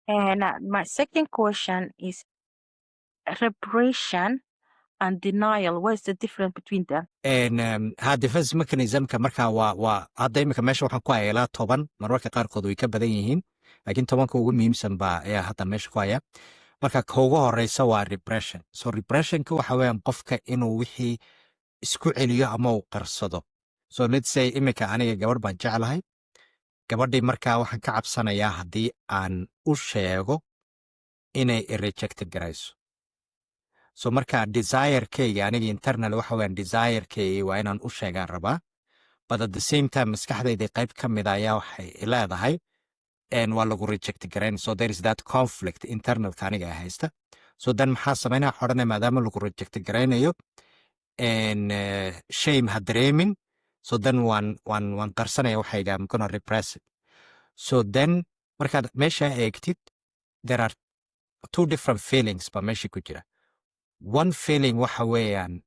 And my second question is repression and denial. What is the difference between them? Ha, defense mechanismka marka waa hadda imika meesha waxaan ku hayaa ilaa 10. Marmarka qaarkood way ka badan yihiin, laakiin 10-ka ugu muhiimsan baa ayaa hadda meesha ku haya. Marka ka ugu horeysa waa repression. So repressionka waxa weeyaan qofka inuu wixii isku celiyo ama uu qarsado. So let's say imika aniga gabadh baan jeclahay. Gabadhii markaa waxaan ka cabsanayaa haddii aan u sheego inay i reject garayso. So marka desirekeyga aniga internal waxa weeyaan desirekeyga waa inaan u sheegaan rabaa, but at the same time maskaxdayda qayb ka mid ayaa waxay leedahay waa lagu reject garayn. So there is that conflict internalka aniga haysta. So then maxaa samaynaya? Waxaa odhanaya, maadaama lagu reject garaynayo, shame ha dareemin. So then waan qarsanaya waxayga. I'm gonna repress it. So then markaad meesha eegtid, there are two different feelings ba meesha ku jira. One feeling waxa weeyaan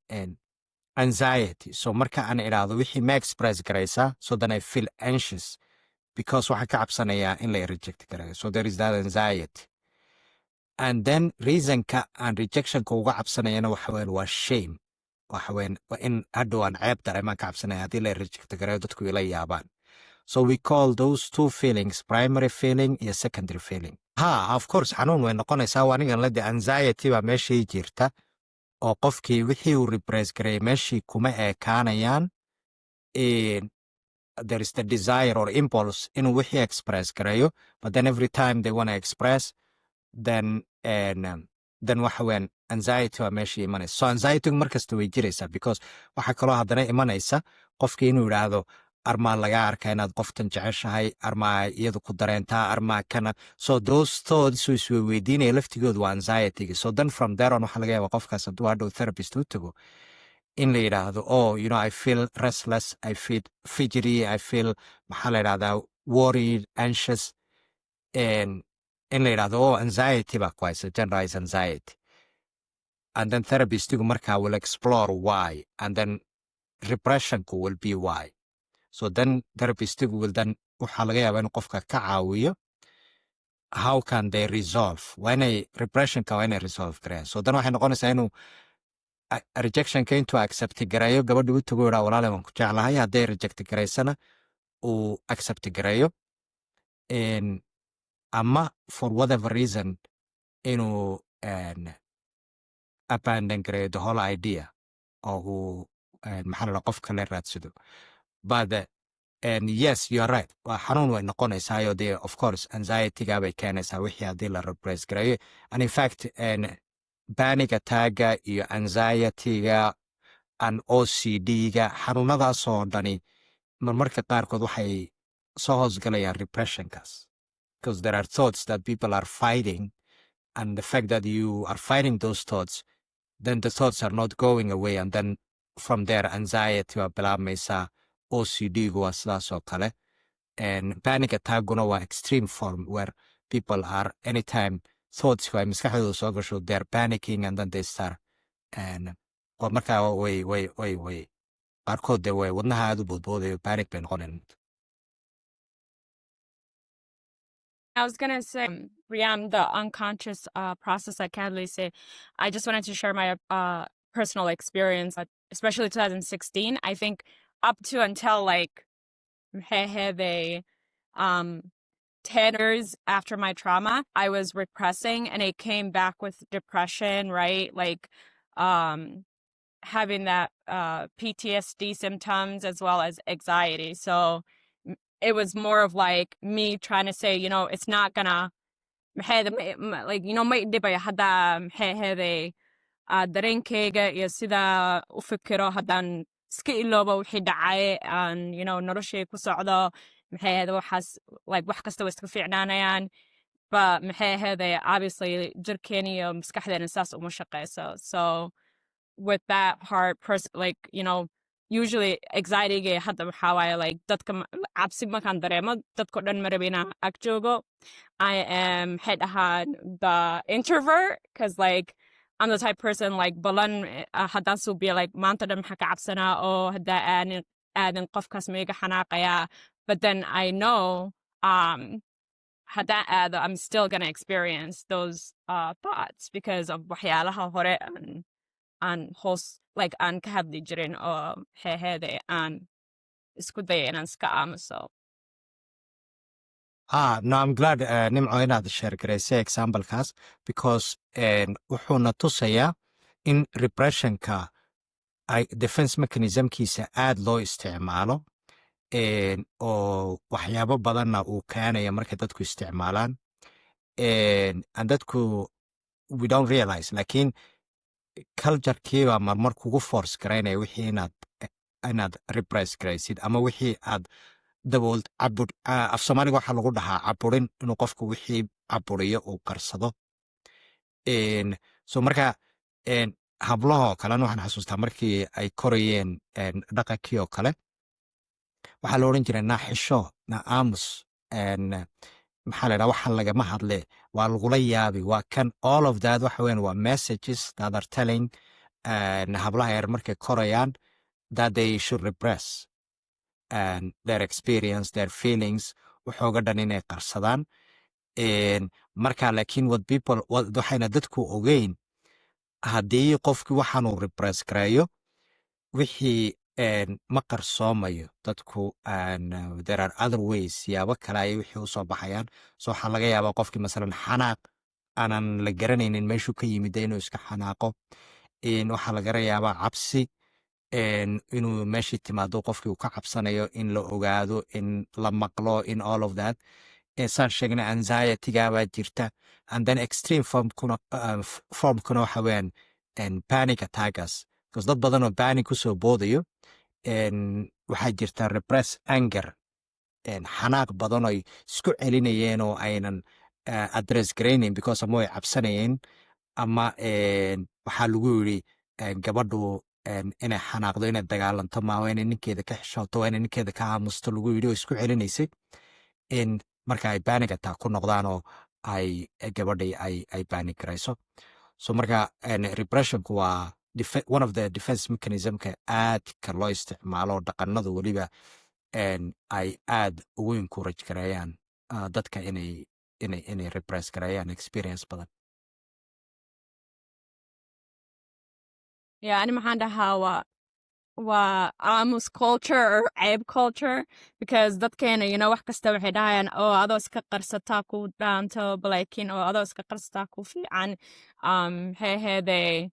anxiety. So marka aan idhaahdo wixii ma express garaysaa, so then I feel anxious because waxaan ka cabsanayaa in la reject garayo. So there is that anxiety. And then reasonka aan rejectionka uga cabsanayana waxa weeyaan waa shame. Waxa weeyaan waa in hadhow aan ceeb dareemaan ka cabsanaya haddii la reject garayo, dadku ila yaabaan. So we call those two feelings primary feeling iyo secondary feeling. Ha, of course xanuun way noqonaysaa. Waa anigan la de anxiety baa meeshii jirta oo qofkii wixii uu repress gareeyay meeshii kuma ekaanayaan. There is the desire or impulse inuu wixii express gareeyo, but then every time they want to express, then waxa weeyaan anxiety waa meeshii imanaysa. So anxiety markasta way jiraysaa, because waxaa kaloo haddana imanaysa qofkii inuu yidhaahdo, "Armaa laga arka inaad qoftan jeceshahay? Armaa iyadu ku dareentaa? Armaa kana?" So those thoughts uu isweydiinaya laftigoodu waa anxiety. So then from there on waxaa laga yaaba qofkaas hadduu hadhow therapist u tago in la yidhaahdo, "Oh, I feel restless, I feel fidgety, I feel," maxaa la yidhahdaa, "worried, anxious," and in la yidhahdo, "Oh, anxiety baa ku haysa, generalized anxiety." And then therapistigu markaa will explore why, and then repressionku will be why. So then therapistigu will then waxaa laga yaabaa inuu qofka ka caawiyo how can they resolve. Waa inay repressionka waa inay resolve gareeyaan. So then waxay noqonaysaa inuu rejectionka intuu accept gareeyo, gabadha u tago, yidhaa, "Walaale, waan ku jeclahay." Hadday reject garaysana, uu accept gareeyo, ama for whatever reason inuu abandon gareeyo the whole idea oo uu maxaa la qof kale raadsado. But and yes, you are right, waa xanuun way noqonaysaayo dee, of course anxietyga bay keenaysaa wixii haddii la repress gareeyo. And in fact panic attacka iyo anxietyga and OCD-ga, xanuunadaasoo dhani marmarka qaarkood waxay soo hoosgalayaan repressionkaas, because there are thoughts that people are fighting, and the fact that you are fighting those thoughts, then the thoughts are not going away, and then from there anxiety waa bilaabmaysaa. OCD-gu waa sidaas oo kale, and panic attackguna waa extreme form where people are, anytime thoughts ay maskaxdooda soo gasho, they're panicking and then they start and waa markaa way qaarkood de way wadnaha aad u boodboodayo, panic bay noqonayan. I was gonna say, Riam, the unconscious process I can't really say. I just wanted to share my personal experience, especially 2016. I think up to until like they 10 years after my trauma, I was repressing and it came back with depression, right? Like having that PTSD symptoms as well as anxiety. So it was more of like me trying to say, it's not gonna, like, ma dhibaya hadda, maxay ahaydey, dareenkayga iyo sida u fikiro haddaan iska iloobo wixii dhacay aan noloshay ku socdo, maxay ahayd, waxaas like wax kasta way iska fiicnaanayaan. But maxay ahaydey, obviously jirkeena iyo maskaxdeena saas uma shaqeyso. So with that part, like, usually anxiety hadda waxaa waaye like dadka cabsi markaan dareemo, dadko dhan ma rabi inaan ag joogo. I am, maxay dhahaan, the introvert, because like I'm the type person like balan haddaan suubiyo, like maanta dhan maxaa ka cabsanaa oo haddaa aanin aadin qofkaas ma iga xanaaqayaa. But then I know Haddaan aado, I'm still gonna experience those thoughts because of waxyaalaha hore aan hoos, like, aan ka hadli jirin oo maxay aan isku daya inaan iska aamuso. Ah, no, I'm glad, Nimco, inaad share garaysay examplekaas because wuxuuna tusayaa in repressionka ay defense mechanismkiisa aad loo isticmaalo oo waxyaabo badanna uu keenaya markay dadku isticmaalaan. And dadku, we don't realize, laakiin culturekiibaa marmar kugu force garaynaya wixii inaad repress garaysid ama wixii aad dabool cabur. Af Soomaaliga waxaa lagu dhahaa caburin, inuu qofku wixii caburiyo, uu qarsado. So marka hablahoo kalena waxaan xasuustaa markii ay korayeen, dhaqankii oo kale waxaa la odhan jiray, "Naa xisho, na aamus." Maxaa la dhaha, waxaan lagama hadle, waa lagula yaabi, waa kan. All of that waxa weyan waa messages that are telling hablaha yar markay korayaan that they should repress and their experience, their feelings, waxooga dhan inay qarsadaan. Marka laakiin what people waxayna dadku ogeyn, haddii qofkii waxaanuu repress gareeyo, wixii ma qarsoomayo dadku. There are other ways, siyaabo kale ayay wixii usoo baxayaan. So waxaa laga yaabaa qofkii masalan xanaaq aanan la garanaynin meeshuu ka yimid inuu iska xanaaqo. Waxaa laga yaabaa cabsi inuu meeshii timaado, qofkii uu ka cabsanayo in la ogaado, in la maqlo, in all of that. Saan sheegnay, anxiety-ga baa jirta. And then extreme formkuna waxa weeyaan panic attacks, because dad badan oo panic kusoo boodayo. Waxaa jirta repress anger, xanaaq badan oo ay isku celinayeen oo aynan address garaynayn because ama way cabsanayeen ama waxaa lagu yiri gabadhu inay xanaaqdo, inay dagaalanto maa, waa inay ninkeeda ka xishooto, waa inay ninkeeda ka aamusto lagu yidhi, oo isku celinaysay, in marka ay panic attack ku noqdaan oo ay gabadhii ay panic garayso. So marka repressionku waa one of the defense mechanismka aadka loo isticmaalo, dhaqanadu weliba ay aad ugu encourage gareeyaan dadka inay repress gareeyaan experience badan. Yeah, ani maxaan dhahaa, waa aamus culture or ceeb culture, because dadkeena wax kasta waxay dhahayaan, "Oo adoo iska qarsataa ku dhaanto," laakiin oo adoo iska qarsataa ku fiican. Maxay ahaydee,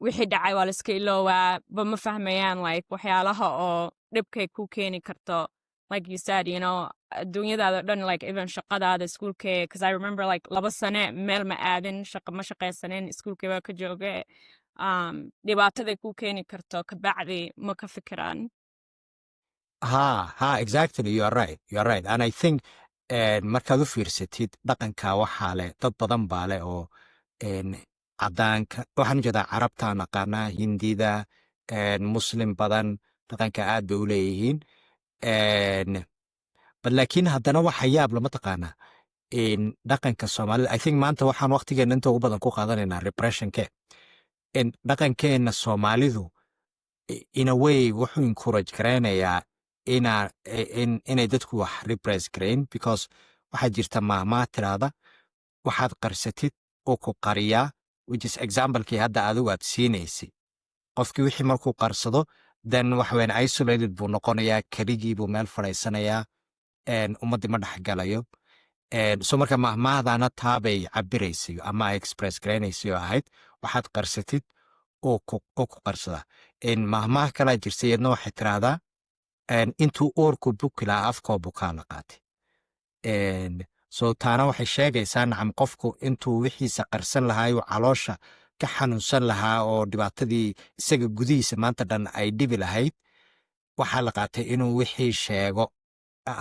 wixii dhacay waa la iska iloowaa ba. Ma fahmayaan, like, waxyaalaha oo dhibkay ku keeni karto, like you said, adduunyadaada dhan, like, even shaqadaada, iskuulkee, because I remember, like, 2 sane meel ma aadin, shaqa ma shaqaysanin, iskuulkee baa ka jooge. Dhibaataday ku keeni karto kabacdi ma ka fikiraan. Ha, exactly, you are right, you are right. And I think markaad u fiirsatid dhaqanka, waxaa leh dad badan baa leh oo cadaanka, waxaan ujeedaa Carabta naqaanaa, Hindida, Muslim badan dhaqanka aad bay u leeyihiin. But laakiin haddana waxa yaab lama taqaanaa in dhaqanka Soomaalida, I think maanta waxaan waqtigeena inta ugu badan ku qaadanaynaa repressionke. In dhaqankeena Soomaalidu in a way wuxuu encourage garaynayaa inay dadku wax repress garayn, because waxaa jirta maahmaah tiraahda, "Waxaad qarsatid oo ku qariyaa," which is examplekii hadda adigu aad siinaysay. Qofkii wixii markuu qarsado, then waxa weyan isolated buu noqonayaa, keligii buu meel fadhiisanayaa, ummaddii ma dhexgalayo. So marka mahmahdana taabay cabiraysay ama ay express garaynaysay oo ahayd, "Waxaad qarsatid oo ku qarsada." Mahmaah kalaa jirta, iyadna waxay tiraahdaa, "Intuu uurku buki lahaa, afkoo bukaa la qaatay." So taana waxay sheegaysaa, nacam, qofku intuu wixiisa qarsan lahaa uu caloosha ka xanuunsan lahaa oo dhibaatadii isaga gudihiisa maanta dhan ay dhibi lahayd, waxaa la qaatay inuu wixii sheego,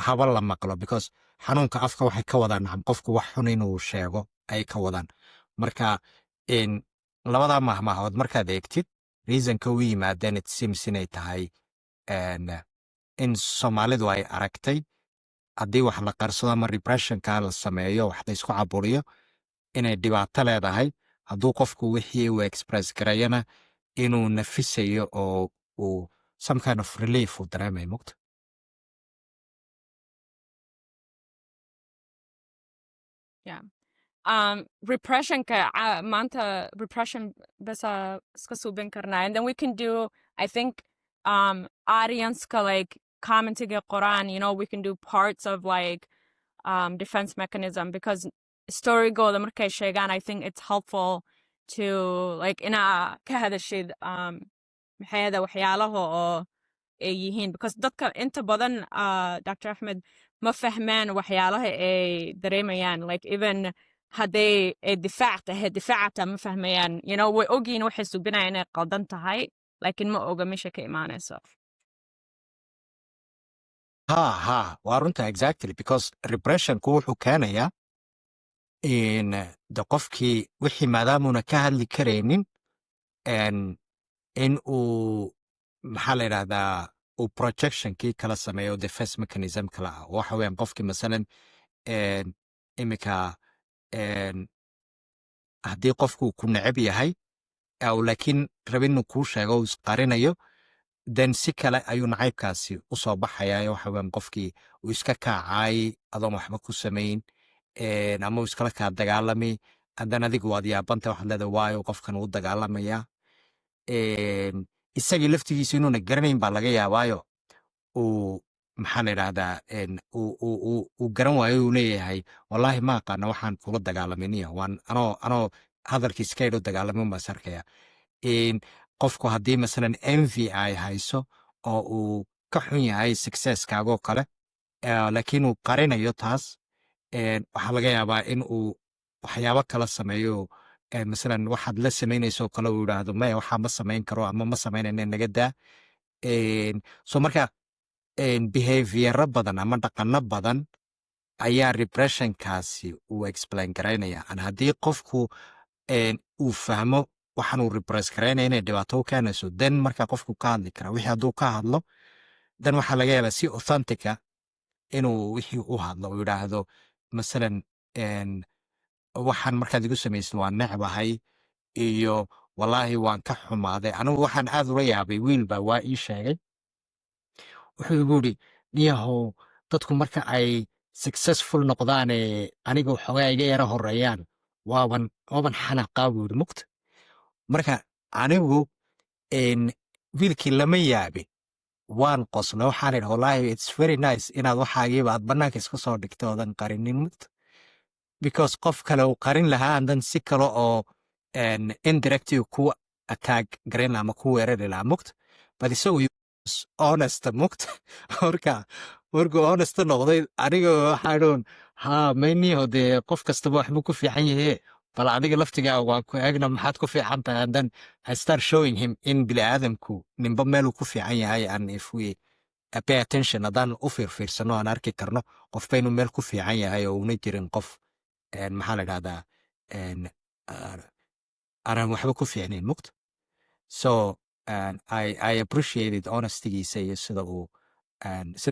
haba la maqlo, because xanuunka afka waxay ka wadaan, nacam, qofku wax xun inuu sheego ay ka wadaan. Marka labadaa mahmaahood markaad eegtid reasonka u yimaadeen, it seems inay tahay in Soomaalidu ay aragtay haddii wax la qarsado ama repressionka la sameeyo, wax la isku caburiyo, inay dhibaato leedahay. Hadduu qofku wixii uu express garayana, inuu nafisayo oo uu some kind of relief uu dareemayo mugta. Yeah. Repression-ka maanta repression besa iska suubin karnaa, and then we can do, I think, audience-ka like commentiga qoran, we can do parts of like defense mechanism, because storygooda markay sheegaan, I think it's helpful to like inaa ka hadashid maxay ahda waxyaalaha oo ay yihiin, because dadka inta badan, Dr. Ahmed, ma fahmaan waxyaalaha ay dareemayaan. Like even hadday ay difaac tahay, difaacata ma fahmayaan. Way ogyihiin waxay subinayaan inay qaldan tahay, laakiin ma oga meesha ka imaanayso. Ha, waa runta, exactly, because repressionku wuxuu keenayaa in de qofkii wixii maadaamuna ka hadli karaynin in uu, maxaa la yidhahdaa, uu projectionkii kala sameeyo, defense mechanism kala ah. Waxa weeyaan qofkii masalan imika haddii qofku ku neceb yahay laakiin rabin inuu kuu sheego, uu isqarinayo, then si kale ayuu nacaybkaasi u soo baxayaa. Waxa weeyaan qofkii uu iska kaacay adoon waxba ku samayn ama uu iskala kaa dagaalami. Haddana adigu waad yaabanta, waxaad leedahay, "Waayo qofkan uu dagaalamaya?" Isagii laftigiisa inuuna garanayn baa laga yaabaayo uu, maxaa la yidhahdaa, uu garan waayo, uu leeyahay, "Wallaahi ma aqaana waxaan kula dagaalamin," waan anoo hadalkiis ka idho dagaalamin baan is arkaya. Qofku haddii masalan envy ay hayso oo uu ka xun yahay successkaagoo kale, laakiin uu qarinayo taas, waxaa laga yaabaa in uu waxyaabo kala sameeyo. Masalan waxaad la samaynayso kale uu yidhaahdo, "Maya, waxaa ma samayn karo ama ma samaynayna, naga daa." So marka behavioro badan ama dhaqano badan ayaa repressionkaasi uu explain garaynaya. An haddii qofku uu fahmo waxaan uu repress garaynaya inay dhibaato u keenayso, then marka qofku ka hadli kara wixii. Hadduu ka hadlo, then waxaa laga yaabaa si authentica inuu wixii u hadlo, uu yidhaahdo masalan, "Waxaan markaad igu samaysid waan necbahay," iyo "Wallaahi waan ka xumaaday." Anigu waxaan aad ula yaabay, wiil baa waa ii sheegay, wuxuu igu yidhi, "Niyahow, dadku marka ay successful noqdaane aniga waxoogaa iga yara horeeyaan, waaban xanaqaa," buu yidhi. Mugta marka anigu wiilkii lama yaabin, waan qosla. Waxaan idhi, "Wallaahi it's very nice inaad waxaagiiba aad bannaanka iska soo dhigto oodan qarinin," mugta, because qof kale uu qarin lahaa andan si kale oo indirectly ku attack garayn lahaa ama ku weerari lahaa, mugta. But isagu he was honest, mugta. Marka markuu honest noqday, aniga waxaan idhi, "Ha mayniho, dee qof kastaba waxbuu ku fiican yahe, bal adiga laftigaa waan ku eegna maxaad ku fiican tahay." And then I start showing him in bini'aadamku ninba meeluu ku fiican yahay, and if we pay attention, haddaan u fiirfiirsano, aan arki karno qofba inuu meel ku fiican yahay oo una jirin qof maxaa la dhahdaa, aanan waxba ku fiicnayn, mugta. So I appreciated honestygiisa iyo sida uu si